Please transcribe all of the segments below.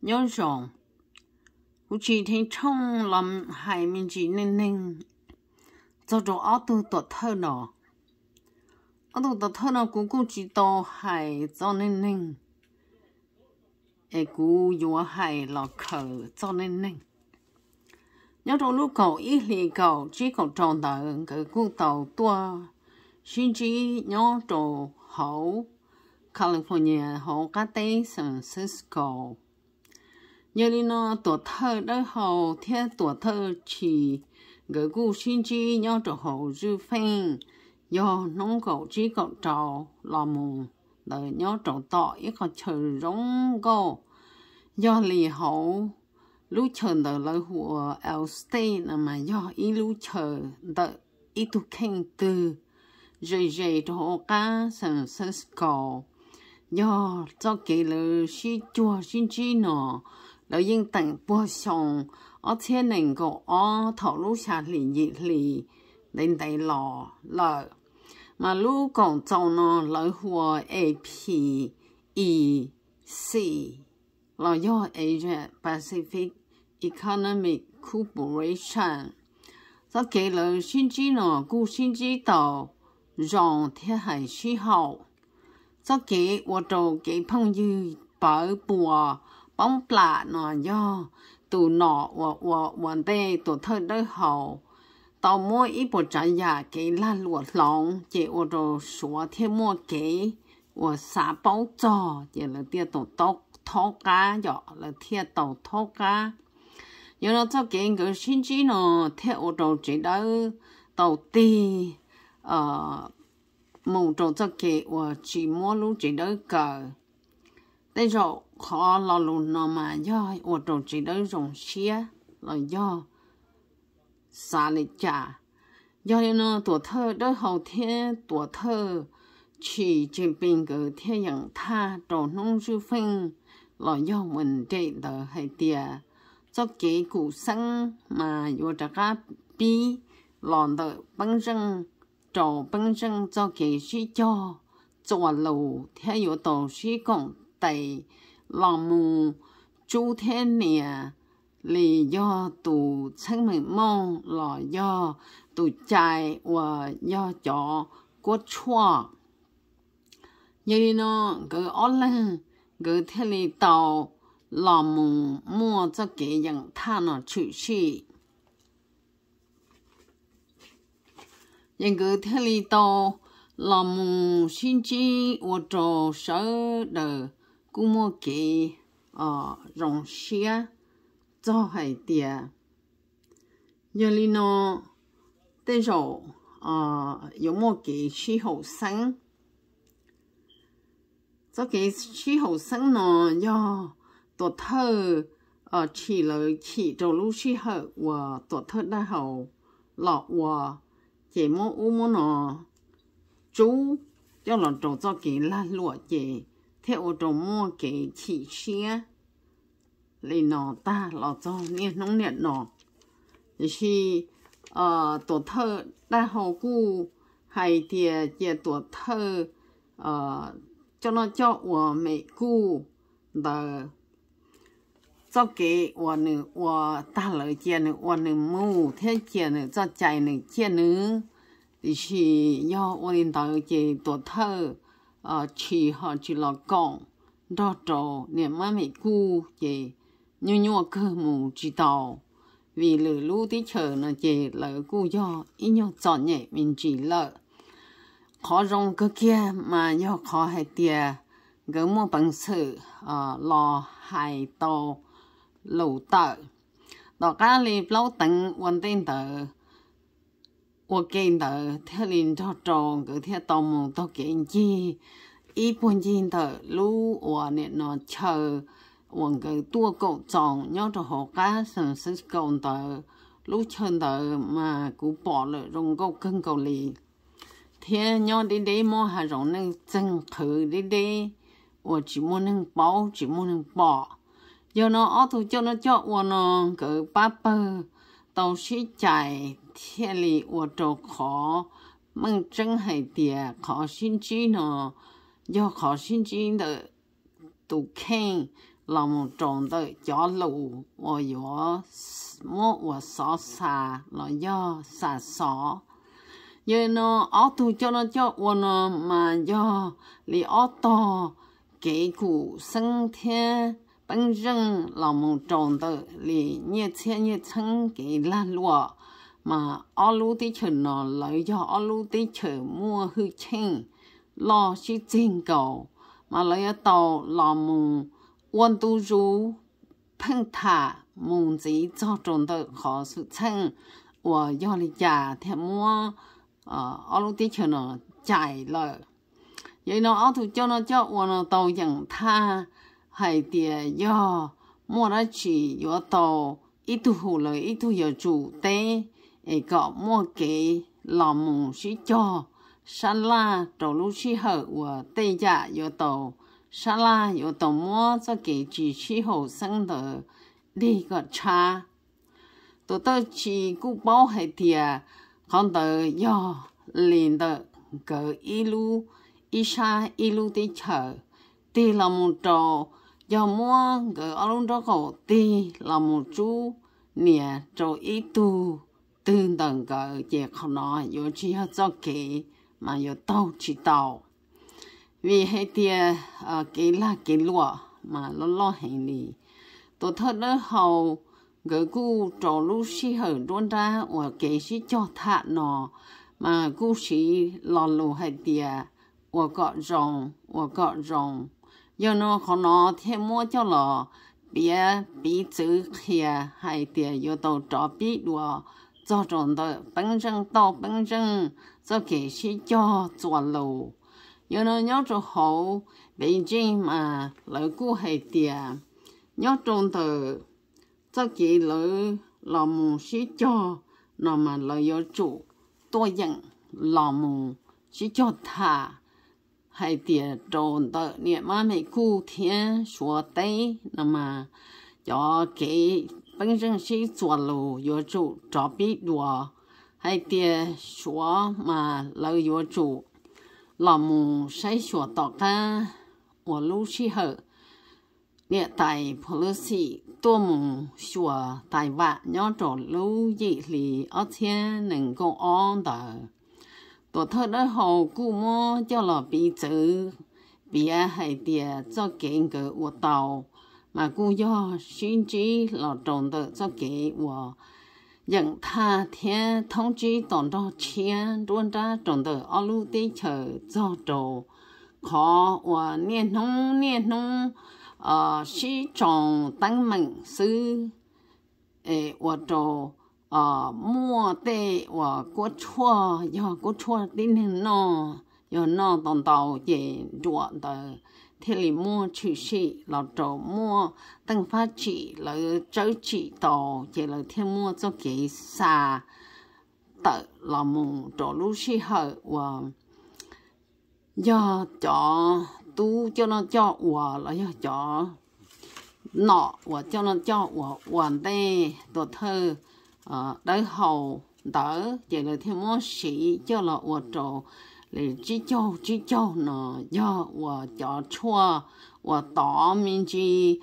nyob zoo. Kuv tsis theej tshooj los hais me ntsis neej neeg txog rau ob tug tuam thawj no. Ob tug tuam thawj no kuv kuj tsis tau hais txog neej neeg, es kuv yuav hais los khaws txog neej neeg. Nyob rau lub kaum ib hlis kaum tsib kaum rau ntawd nkawd kuj tau tuaj sib ntsib nyob rau hauv California hauv qab teb San Francisco. Yog li no tuam thawj dawb hau thiab tuam thawj tshis nkawd kuj sib ntsib nyob rau hauv zwj feej, yog hnub kaum tsib kaum rau los mus ntawd nyob rau tom ib qhov chaw zoo nkauj. Yog li hauv lub chaw ntawd lawv hu ua L State no mas yog ib lub chaw ntawm ib tug kheej twg ze ze rau hauv qab San Francisco. Yog txoj kev lawv sib cuag sib ntsib no, lawv yeej teem puag xyoo ob txhiab nees nkaum ob thaum lub xya hlis yim hli ntev ntev los lawm. Mas lub koom txoos no lawv hu ua A P E C los yog Asia Pacific Economic Cooperation. Txoj kev lawv sib ntsib no kuj sib ntsib tau zoo thiab hais sib haum. Txoj kev ua rau kev phooj ywg pawv puas poob plam no yog tus nom uas ua ua ntej tuam thawj dawb hau tau muab ib puas tsav yam kev lag luam hloov ces ua rau Suav thiaj muaj kev uas xav paub txog ces lawv thiaj tau thaub qab, yog lawv thiaj tau thaub qab. Yog no txoj kev nkawd sib ntsib no thiaj ua rau tsev dawb tau tig mus rau txoj kev uas tsis muab lub tsev dawb kaw. Tej zaum qhov lo lus no mas yog ua rau tsev dawb zoo siab los yog xav li cas. Yog li no tuam thawj dawb hau thiab tuam thawj tshis Tsees Pis nkawd thiaj yeem thaj rau hnub zwj feej los yog Monday ntawd hais tias txoj kev kum xeeb mas yuav rov qab pib los ntawm peeb zeej rau peeb zeej txoj kev sib cog txuas lus thiab yuav tau sib koom tes los mus tsub thiab nias li yog tus txheeb meem mooj los yog tus cai uas yog cov kuab tshuaj. Yog li no nkawd ob leeg nkawd thiaj li tau los mus muaj txoj kev yeem thaj no tshwm sim. Ces nkawd thiaj li tau los mus sib ntsib ua rau sawv daws kuj muaj kev zoo siab txog hais tias yog li no tej zaum yuav muaj kev sib haum xeeb. Txoj kev sib haum xeeb no yog tuam thawj tshis lawv chim rau lub sij hawm uas tuam thawj dawb hau los ua, ces muab ub muab no tsub coj los rau txoj kev lag luam ces thiaj ua rau muaj kev chim siab li no tag los txog niaj hnub niam no. Tiam sis tuam thawj dawb hau kuj hais tias cia tuam thawj coj noj coj ua mem kuj ntawd txoj kev uas nws ua tag lawm cia nws ua nws mus thiab cia nws txoj cai nws ciaj nws. Tiam sis yog ua li ntawd ces tuam thawj tshis ho tsis los koom nrog rau niam mab mem kuj ces nyuaj nyuaj kawg mus tsis tau, vim lwm lub teb chaws no ces lawv kuj yog ib nyuag txom nyem me ntsis lawm. Qhov zoo kawg kiag mas yog qhov hais tias nkawd muaj peev xwm los hais tau lus tawm. Tom qab li plaub teev ua ntej ntawd, ua ke ntawd thiaj li nrog rau nkawd thiaj tau mus taug kev ncig ib puag ncig ntawm lub uas nim no chaw uas nkawd tuaj koom txoos nyob rau hauv qab San Francisco ntawd. Lub chaw ntawd mas kuv pom lawm zoo nkauj kawg nkaus li, thiab nyob deb deb muaj hav zoov neej txeeg qhwv deb deb uas tsis muaj neeg paub tsis muaj neeg pom. Yog no ob tug coj noj coj ua no nkawd pab pawg tau sib cais thiaj li ua rau qhov meej tseeb hais tias qhov sib ntsib no yog qhov sib ntsib ntawm tus kheej los mus rau ntawm cov lus uas yuav muab ua xov xa los yog xa xov. Yog li no ob tug coj noj coj ua no mas yog li ob tog kev kum xeeb thiab peeb zeej los mus rau ntawm li nyiaj txhiab nyiaj txheeb kev lag luam, mas ob lub teb chaws no lawv yog ob lub teb chaws muaj hwj chim loj sib txig nkaus, mas lawv yuav tau los mus ua ntu zus pheej tham mus ntxiv txog rau ntawm qhov xwm txheej uas yog li cas thiaj muab ob lub teb chaws no cais lawm. Yog li no ob tug coj noj coj ua no tau yeem thaj hais tias yog muaj dab tsi yuav tau ib tug hu lawv ib tug yuav tsum teb es kom muaj kev los mus sib cog sab laj rau lub sij hawm uas tej yam yuav tau sab laj yuav tau muab txoj kev tsis sib haum xeeb ntawd dig kom tshab. Tuam thawj Tsis kuj paub hais tias qhov ntawd yog li ntawm nkawd ib lub, ib sab ib lub teb chaws, tig los mus rau, yog muab nkawd ob lub nraub qaum tig los mus tsub nias rau ib tug twg ntawm nkawd ces qhov no yuav tsis yog txoj kev, mas yuav taug tsis tau. Vim hais tias kev lag kev luam mas loj loj heev li. Tuam thawj Dawb Hau nkawd kuj rau lub sij hawm nruab nrab uas kev sib cog tham no mas kuj siv lo lus hais tias ua kom zoo, ua kom zoo. Yog no qhov no thiaj muab coj los piav piv txwv qhia hais tias yuav tau rov pib dua txog rau ntawm peeb zeej tauj peeb zeej txoj kev sib cog txuas lus. Yog no nyob rau hauv Beijing mas lawv kuj hais tias nyob rau ntawm txoj kev lawv los mus sib cog no mas lawv yuav tsum tuaj yeem los mus sib cog tham hais tias rau ntawm niam mab me kuj thiab Suav teb no mas cov kev peeb zeej sib txuas lus yuav tsum rov pib dua, hais tias Suav mas lawv yuav tsum los mus saib xyuas tom qab uas lub sij hawm niam tais Pelosi tuaj mus xyuas Taiwan nyob rau lub yim hli ob txhiab nees nkaum ob ntawd. Tuam thawj Dawb Hau kuj muab coj los piv txwv piav hais tias txoj kev nkawd ua tau mas kuj yog sib ntsib los rau ntawm txoj kev uas yeem thaj thiab thoob tsib tom nrog tshiab nruab nrab rau ntawm ob lub teb chaws txog rau qhov uas niaj hnub niaj hnub sib tsoo teeb meem xwb, es ua rau muaj tej uas kuab tshuaj, yog kuab tshuaj tib neeg noj, yog noj tau ntau ces nruam ntawd thiaj li muaj tshwm sim los rau muaj teej fab tsim lawv tsawb tsim tau, ces lawv thiaj muaj txoj kev xa tawm los mus rau lub sij hawm uas yog cov tub coj noj coj ua los yog cov nom uas coj noj coj ua ua ntej Tuam Thawj Dawb Hau ntawd, ces lawv thiaj muab siv coj los ua rau li tsib caug tsib caug no yog uas cov tshuaj uas tov me ntsis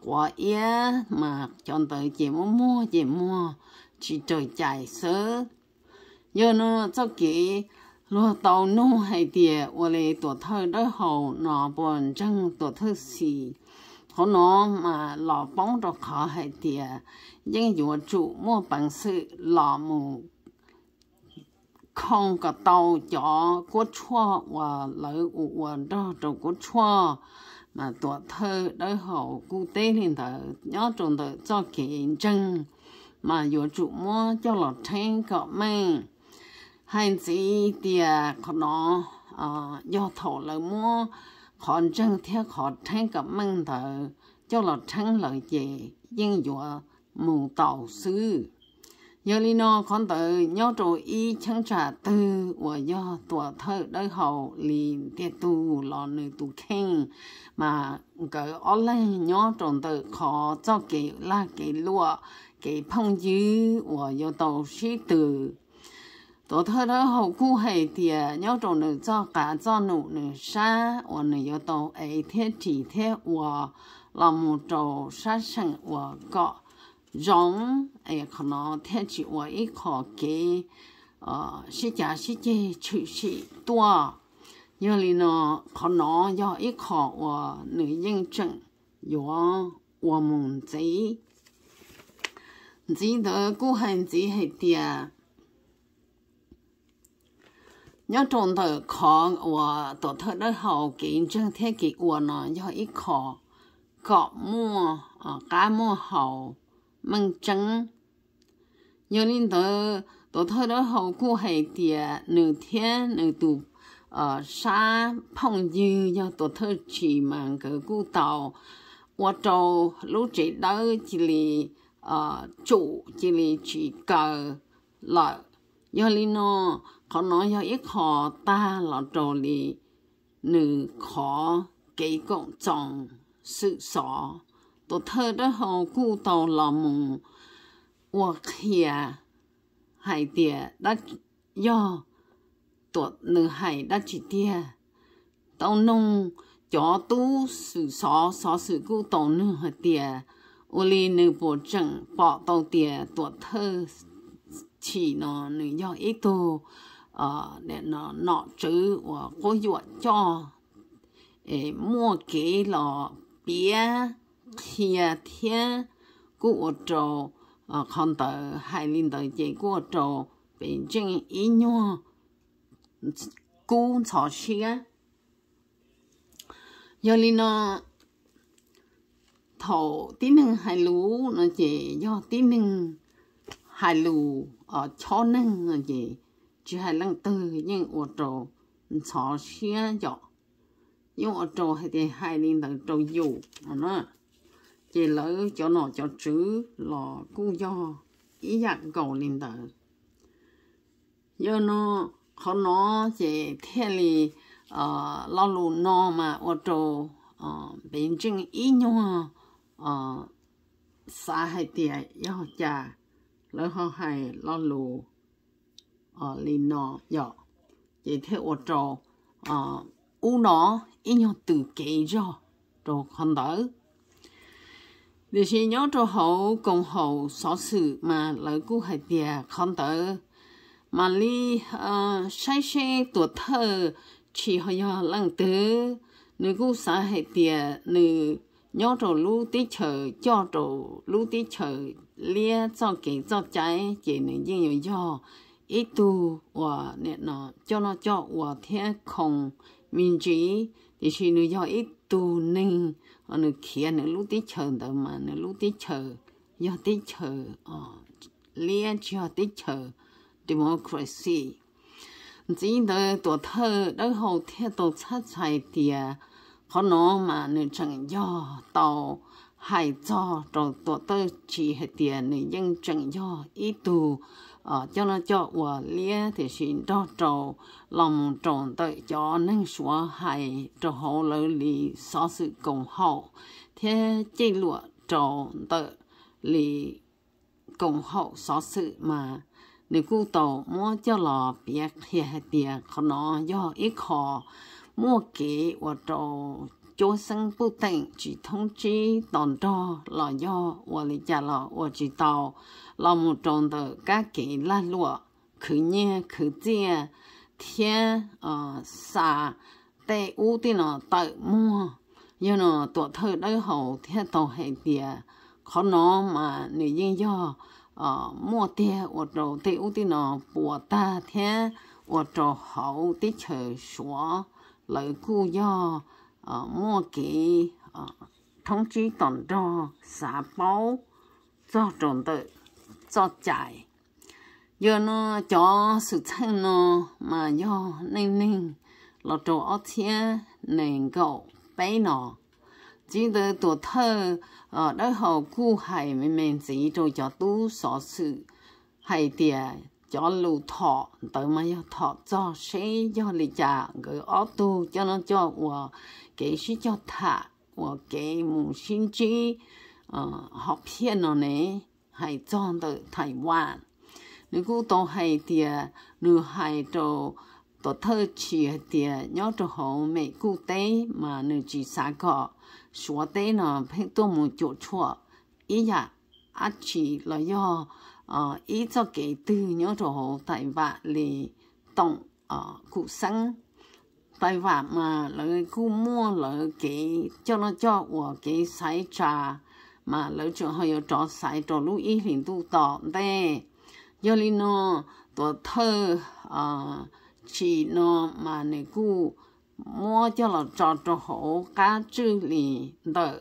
quav iab mas cov ntawd ces muaj muag ces muag tsis raws cai xwb. Yog no txoj kev luag tau nug hais tias ua li Tuam Thawj Dawb Hau no puas ntseeg Tuam Thawj Xis, qhov no mas los poob rau qhov hais tias yeej yuav tsum muaj peev xwm los mus khoo kom tau cov kuab tshuaj uas lawv ua ua nrog rau kuab tshuaj. Mas Tuam Thawj Dawb Hau kuj teb li ntawd, nyob rau ntawm txoj kev ntseeg mas yuav tsum muab coj los rheeb kom meej. Hais ntxiv tias qhov no yog thaum lawv muab qhov ntseeg thiab qhov rheeb kom meej ntawd coj los rheeb lawm ces yeej yuav mus tau xwb. Yog li no qhov ntawd nyob rau ib cheeb tsam twg uas yog Tuam Thawj Dawb Hau li ntiag tug los nws tus kheej, mas nkawd ob leeg nyob rau ntawm qhov txoj kev lag kev luam, kev phooj ywg uas yuav tau sib tw. Tuam thawj dawb hau kuj hais tias nyob rau nws txoj qab txoj num nws sab uas nws yuav tau ev thiab ris thiab ua los mus rau sab seem uas kom zoo, es qhov no thiaj tsis ua ib qho kev sib cav sib ceg tshwm sim tuaj. Yog li no, qhov no yog ib qho uas nws yeej tseem yuav ua mus ntxiv. Ntxiv ntawd kuj hais ntxiv hais tias nyob rau ntawm qhov uas tuam thawj dawb hau kev ntseeg thiab kev ua no yog ib qho kom muaj qab muaj hau meej tseeb. Yog li ntawd, tuam thawj dawb hau kuj hais tias nws thiab nws tus sab phooj ywg yog tuam thawj Tshis mas nkawd kuj tau ua rau lub tsev dawb cia li tsum cia li tsis kaw lawm. Yog li no, qhov no yog ib qho tag los rau li nws qhov kev koom txoos xwm xov. Tuam thawj dawb hau kuj tau los mus ua qhia hais tias yog nws hais dab tsi tiag. Tau noog cov tub xwm xov, xov xwm kuj tau noog hais tias ua li nws puas tseem pom tau tias tuam thawj Tshis no nws yog ib tug nom tswv uas quab yuam coj, muaj kev los piav qhia thiab kuj ua rau, qhov ntawd hais li ntawd ces kuj ua rau pem ntseej ib nyuag kub ntxhov siab. Yog li no, thaum tib neeg hais lus no ces yog tib neeg hais lus chob neeg no ces tsis hais leej twg yeej ua rau ntxhov siab yom, yeej ua rau hais tias hais li ntawd rau yus no na, ces lawv cov nom cov tswv los kuj yog ib yam nkaus li ntawd. Yog no, qhov no ces thiaj li lo lus no mas ua rau pem ntseej ib nyuag xav hais tias yog cas lawv ho hais lo lus li no yom, ces thiaj ua rau ub no ib nyuag tws kev zog rau qhov ntawd. Tiam sis nyob rau hauv koom haum xov xwm mas lawv kuj hais tias qhov ntawd mam li saib seb tuam thawj Tshis ho yog leej twg. Nws kuj xav hais tias nws nyob rau lub teb chaws coj rau lub teb chaws liab txoj kev txoj cai ces nws yeej yuav yog ib tug uas nim no coj noj coj ua thiab khoo me ntsis, tiam sis nws yog ib tug neeg, nws khiav nws lub teb chaws ntawd mas nws lub teb chaws yog teb chaws liab tsis yog teb chaws democracy. Ntxiv ntawd tuam thawj Dawb Hau thiaj tau txhab txhais tias qhov no mas nws tseem yog tau hais txog rau tuam thawj Tshis hais tias nws yeej tseem yog ib tug coj noj coj ua liab, tiam sis nrog rau los mus rau ntawm cov neeg Suav hais rau hauv lawv li xov xwm koom haum thiab ceg luam rau ntawm li koom haum xov xwm mas nws kuj tau muab coj los piav qhia hais tias qhov no yog ib qho muaj kev ua rau cuab xeeb puj teem tsis thoob tsib to nrog los yog ua li cas los ua tsis tau, los mus rau ntawm kab ke lag luam khwv nyiaj khwv txiaj thiab xa tej ub tej no tawm muag. Yog no tuam thawj Dawb Hau thiaj tau hais tias qhov no mas nws yeej yog muaj tiag ua rau tej ub tej no puas tag thiab ua rau hauv teb chaws Suav lawv kuj yog muaj kev thoob tsib to nrog xav paub txog rau ntawm txoj cai. Yog no cov xwm txheej no mas yog neej neeg los rau ob txhiab nees nkaum peb no. Ntxiv ntawd tuam thawj Dawb Hau kuj hais me me ntxiv rau cov tub xov xwm hais tias cov lus thom ntawd mas yog thom txog seb yog li cas nkawd ob tug coj noj coj ua kev sib cog tham uas kev mus sib ntsib hom phiaj no ne, hais txog ntawm Taiwan. Nws kuj tau hais tias, nws hais rau Tuam Thawj Tshis hais tias nyob rau hauv Mem Kuj teb mas nws tsis xav kom Suav teb no pheej tuaj mus cuam tshuam ib yam dab tsi los yog ib txoj kev twg nyob rau hauv Tais Vam li toom kum xeeb. Tais Vam mas lawv kuj muaj lawv kev coj noj coj ua, kev xaiv tsa, mas lawv tseem ho yuav rov xaiv rau lub ib hlis ntuj tom ntej. Yog li no, Tuam Thawj Tshis no mas nws kuj muab coj los tso rau hauv qab tswj li ntawm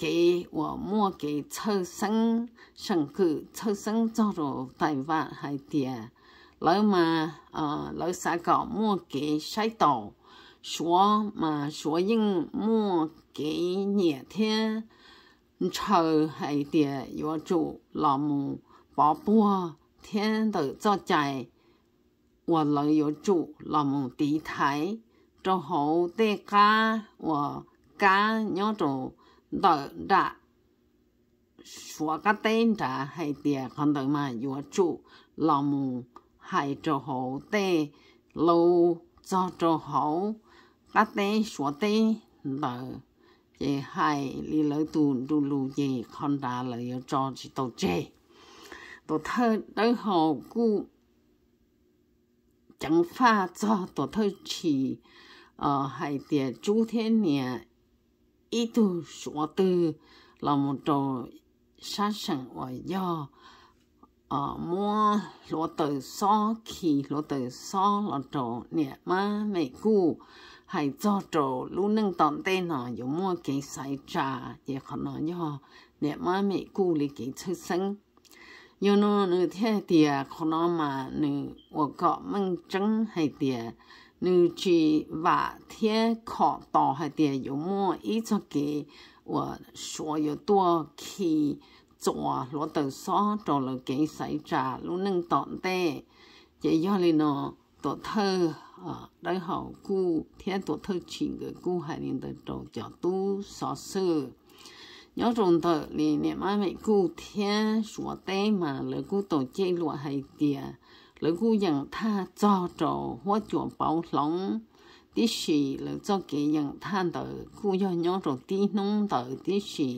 kev uas muaj kev txhawj xeeb, seem kwm txhawj xeeb txog rau Tais Vam hais tias lawv mas lawv xav kom muaj kev saib taus Suav, mas Suav yeej muaj kev nyiam thiab ntshaw hais tias yuav tsum los mus pov puag thiab ntawm txoj cai uas lawv yuav tsum los mus tiv thaiv rau hauv tej qab uas kab nyob rau ntawm nram Suav qab teb nrad hais tias qhov ntawd mas yuav tsum los mus hais rau hauv tej lus txog rau hauv qab teb Suav teb ntawd. Ces hais li lawv tus ntu lus ces qhov nrad lawv yuav tso tsis tau tseg. Tuam Thawj Dawb Hau kuj ceev faj txog Tuam Thawj Tshis hais tias Tsub thiab nias ib tug Suav twg los mus rau sab seem uas yog muab hluav taws xob, khi hluav taws xob los rau niam Mab Mem Kuj, hais txog rau lub neej tom ntej no yuav muaj kev xaiv tsa, ces qhov no yog niam Mab Mem Kuj li kev txhawj xeeb. Yog no nws thiaj tias qhov no mas nws ua kom meej tseeb hais tias nws tsis vam thiab khom tos hais tias yuav muaj ib txoj kev uas Suav yuav tuaj khi txuas hluav taws xob rau lawv kev xaiv tsa lub neej tom ntej. Ces yog li no, Tuam Thawj Dawb Hau kuj thiab Tuam Thawj Tshis nkawd kuj hais li ntawd rau cov tub xov xwm. Nyob rau ntawm li niam Mab Mem Kuj thiab Suav teb mas lawv kuj tau ceg luam hais tias lawv kuj yeem thaj txog rau huab cua pauv hloov tib si. Lawv txoj kev yeem thaj ntawd kuj yog nyob rau tib hnub ntawd tib si.